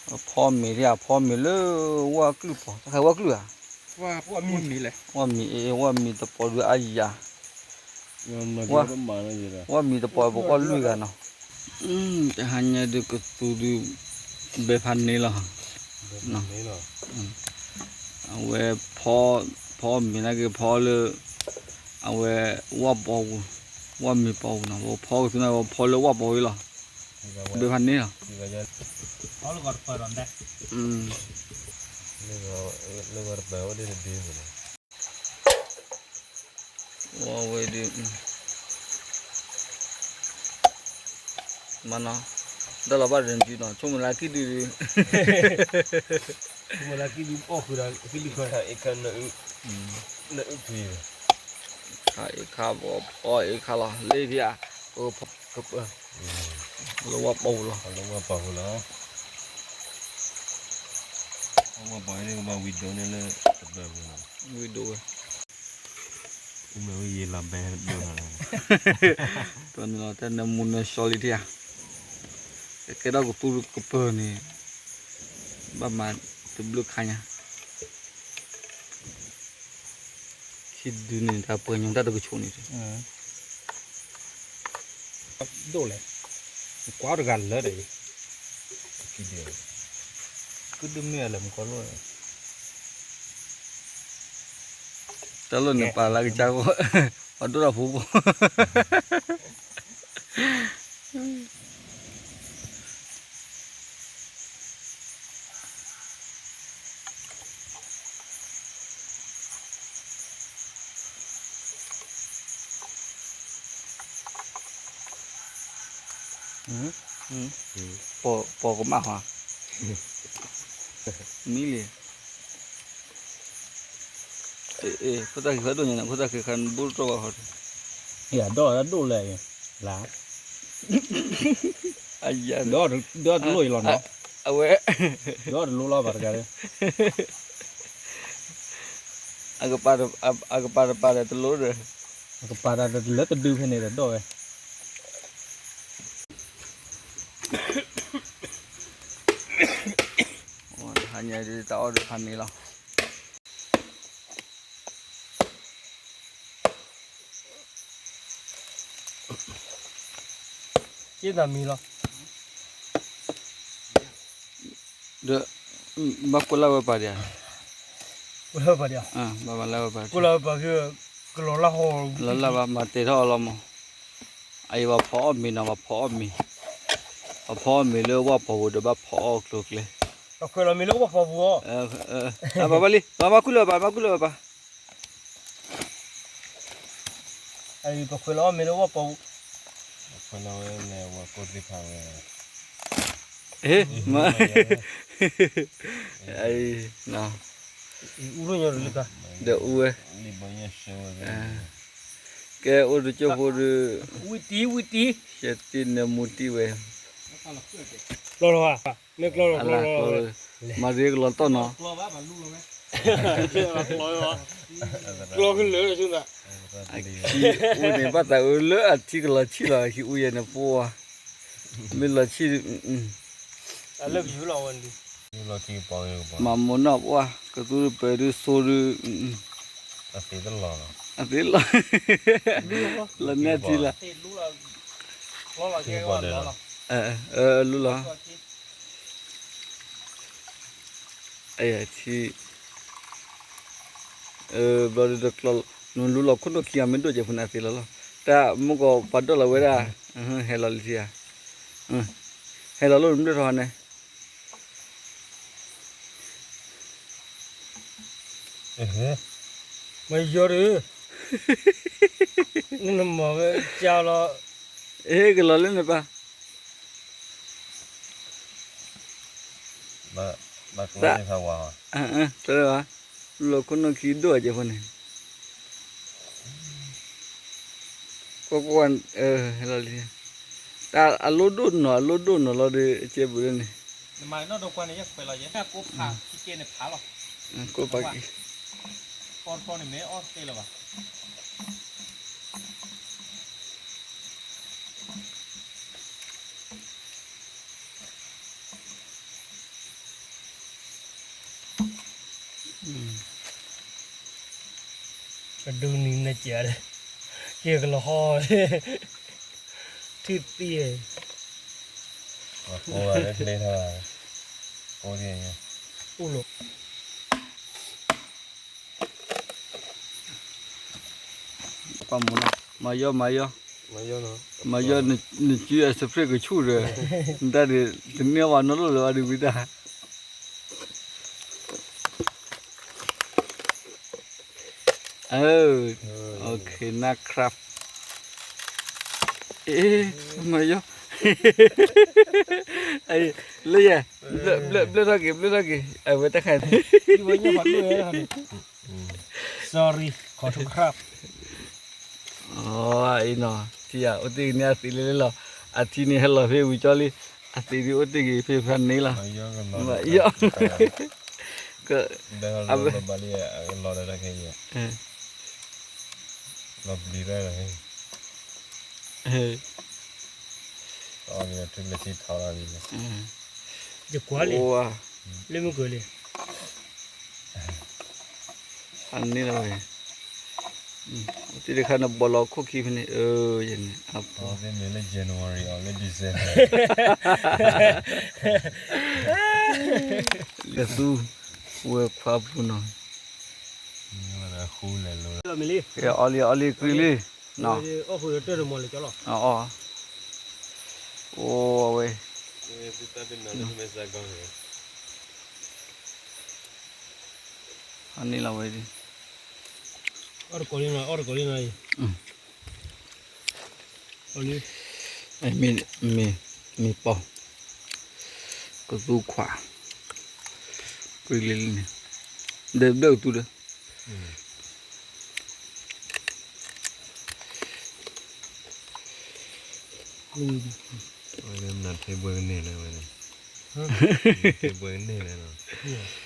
ဖီမ့ၤဒၣ်ဧါ, ဖီမ့ၤလၢဝၣ်ကလုၢ်ပီၤ, တၢ်ဃဲဝၣ်ကလုၢ်ဧါ, ဝၣ်မ့ၤ, ဝၣ်မ့ၤအ့, ဝၣ်မ့ၤတပီၤဒုးအါယၤ, ဝၣ်မ့ၤတပီၤပကွၢ်လွံၢ်ဂၤနီၤ, တဟါညါဒုးကသူဒုး, ဘဲဖးန့ၣ်လီၤ, အဝဲ, ဖီမ့ၤနာ်က့ဖီလၢ, အဝဲ, ဝၣ်ပီၤပူၤ, ဝၣ်မ့ၤပီၤပူၤနီၤ, ဖီကသူန့ၣ်ဖီလၢဝၣ်ပီၤဝံၤလီၤ, ဘဲဖးန့ၣ်လီၤ ဝဲဒၣ်, မနီၤ, တၢ်လီၤဘၣ်တနစုနီၤ, ဆိကမိၣ်လၢကံၣ်ဒု, ဆိကမိၣ်လၢကံၣ်ဒုအီၣ်ဃုာ်ဒီးကံၣ်ဒုခွဲ, ခါအ့ခါဘီအီၣ်အ့ခါလီၤ လ့ဖံဧါ, လၢဝၣ်ပီၤပူၤလီၤ, လၢဝၣ်ပီၤပူၤလီၤ, ဝၣ်ပီၤန့ၣ်ကဘၣ်ဝံၤဒိးန့ၢ်လၢ, ဝံၤဒိးဝဲ, မ့ၢ်ဝဲယလီၤဘဲဒိးလီၤ, တန့ၣ်လီၤ တၢ်နၢမူနၢဆှီလံထံဧါ, ကကဲထီၣ်ကသူကပၢၤန့ၣ်, ဘၣ်မၤတဘျုးခါညါ ခံဒုန့ၣ် တၢ်ပှဲၤညီတၢ်တကဆိးန့ၣ်, ဒိၣ်လဲၣ်, ကွၢ်တဂၤလၢာ်ဒီး, ကဒုမ့ၢ်အလၢမူကီၢ်လိၣ်, တၢ်လိၣ်န့ၣ်ပာ်လၢကစၢ်ဂီၢ်, ပှၤဒိၣ်တၢ်ဖိကိၢ် ပီၤကမၣ်ဟါ, မံလံ, ဖိသၣ်ခံခါဒိၣ်ညါန့ၣ် ဖိသၣ်ခံခါဘိၣ်တြီၢ်ဘၣ်ဟီ, ယဒိၣ်ဒိၣ်လဲၣ်, လၢ, ဒီးတလိၣ်အံၤလီၤနီၤ, အဝဲ, ဒီးတလိၣ်လီၤဘၣ်တဂၤလၢ, အကပၤတပၤဒီးတလိၣ်ဒီး, အကပၤတၢ်လၢတဒုဖဲန့ၣ်ဒီးဒိၣ်ဝဲ တဟါညါဒ်တၢ်အီၣ်ဒုးဖးန့ၣ်လီၤ, က့သးမံလီၤ, ဒီး, ဘၣ်ကွၢ်လၢဝဲပာ်ဒံးဧါ, ကွၢ်လၢဝဲပာ်ဒံးဧါ, ဘၣ်ကွၢ်လၢဝဲပာ်, ကွၢ်လၢဝဲပာ်ဖဲ, ကလီၤလၢဟီ, လၢလၢဘၣ်မၤတဲထီၣ်အီၤလီၤမး, အအံၤပှၤဖီအီၣ်မ့ၤနီၤ ပှၤဖီအီၣ်မ့ၤ, ပှၤဖီအီၣ်မ့ၤလၢဝၣ်ပီၤပူၤဒီးဘၣ်ဖီအီၣ်ကျိၤကျဲ, ပခွဲးလီၤမ့ၤလၢဝၣ်ပီၤပူၤအီၤ, ပှၤဘၣ်လံ ပှၤဘၣ်ကွၢ်လၢဝဲပာ် ဘၣ်ကွၢ်လၢဝဲပာ် ပခွဲးလီၤအီၣ်မ့ၤလၢဝၣ်ပီၤပူၤ, ပခွဲးလီၤဝဲလဲၤဝဲကိၢ်သ့ၣ်ဖးဝဲ, မ, အံၤ, ဒီးအူဝဲ, ကဲအိၣ်တကၠိၢ်ဖိဒီး, ဝံၣ်တံၢ်ဝံၣ်တံၢ်, ရှဲတံၢ်နၢမူတံၢ်ဝဲ, ကျီလီၤဧါ, မ့ၢ်ကျီလီၤကျီလီၤ, မၤဒ်ကလီၤတီၢ်နီၤ ကျီကလၢာ်လၢဆူသး, အခံအူန့ၣ်ဘၣ်သးအၢလၢအထံကလီၤဆံၣ်လီၤ အခံအူယဲန့ၣ်ပှၤ, မ့ၢ်လီၤဆံၣ်, မၤမိၢ်နီၢ်ပှၢ် ကသူတပၢၤဒုးသိဒုး, အသ့လီၤ, လီၤန့ၢ်အထံလီၤ, လူလီၤ. ထံ, ဘျီဒုးတကျီ, နလူလီၤခိၣ်နူာ်ခံဂၤမ့ၢ်ဒိၣ်ကဲးဖိန့ၣ် အသ့လီၤလီၤ. တၢ်မုၢ်ကီးပှၤဒိၣ်လီၤဝဲဒၣ်, ဟဲလီၤလံထံဧါ, ဟဲလီၤလိၣ်နဘျၢၣ်ထီၣ်န့ၣ် မယီၤဒီး, နမၤဝဲကၢ်လီၤ, ဟ့ၣ်ကလီၤလၢနပၢ်, တၢ်, တၢ်, လူလီၤခိၣ်နူာ်ခံဒိၣ်အကဲဖိန့ၣ်, ကွၢ်ကွၢ်, ဟဲလီၤလံ, တၢ်အလိၣ်ဒိၣ်နီၤ အလိၣ်ဒိၣ်နီၤလီၤဒီး အကဲပူၤလၢန့ၣ်, ကိၢ်ဖးက့ၤ ပီတပီန့ၣ်မ့ၢ်အီၣ်သ့လၢၤဘၣ်. ကဒုးနံၤနကဲး, ကဲကလီၤဟီ, ထံၣ်သံ, အိၣ်လီၤ, မၤယီၢ် မၤယီၢ်, မၤယီၢ် နစုအစဖရ့ၣ်ကဆူၣ်ဒီး, နတၢ်ဒုး တန့ၢ်ဘၣ်နီတလိၣ်လၢၤဘၣ်ဒုးဝံတၢ် เออ โอเคนะครับ เอ๊ะ มาย่อ ไอ้ เลยอ่ะ เบลอ เบลอ เบลอเท่ากี่ เบลอเท่ากี่ เอาไว้ตะไคร้ sorry ขอโทษครับ အီ အံၤနီၤ ထံၣ်ယၤ အိၣ်တ့ၢ်ဂ့ၤန့ၢ်အသံးလၢလီၤ အထံန့ၣ်ဟဲလီၤဖဲဝံၤကၠီလံ အသံးဒုးအိၣ်တ့ၢ်ဂ့ၤဖဲဖဲန့ၣ်လီၤ ယီၢ် က အဘၣ်လံ လီၤဒီးတၢ်ခဲအံၤ လီၤဘျံးတၢ် ယကွၢ်လံ လၢမုၢ်ကလံ အန့ၣ်လီၤဝဲ တ့ၢ်တခါန့ၣ် ဘီလီၤခိၣ်ခံဖဲန့ၣ် အၢ ယန့ၣ် အပီ လၢ January or လၢ December ကသူ ဝဲခွါပူၤနီၤ ကဲအီလံ အီလံ ကွံလံ အီ အီ ဝဲ အန့ၣ်လီၤဝဲ အီတကိးလံနီၤ အီတကိးလံနီၤ မ့ၢ် မ့ၢ်ပီ ကသူခွါ ကွံလံန့ၣ် ဒီးဘျၢၣ်ကသူဒီး နထ့ဘှဲကန့ၢ်လဲၣ်ဝဲန့ၣ် ထ့ဘှဲကန့ၢ်လဲၣ်နီၤ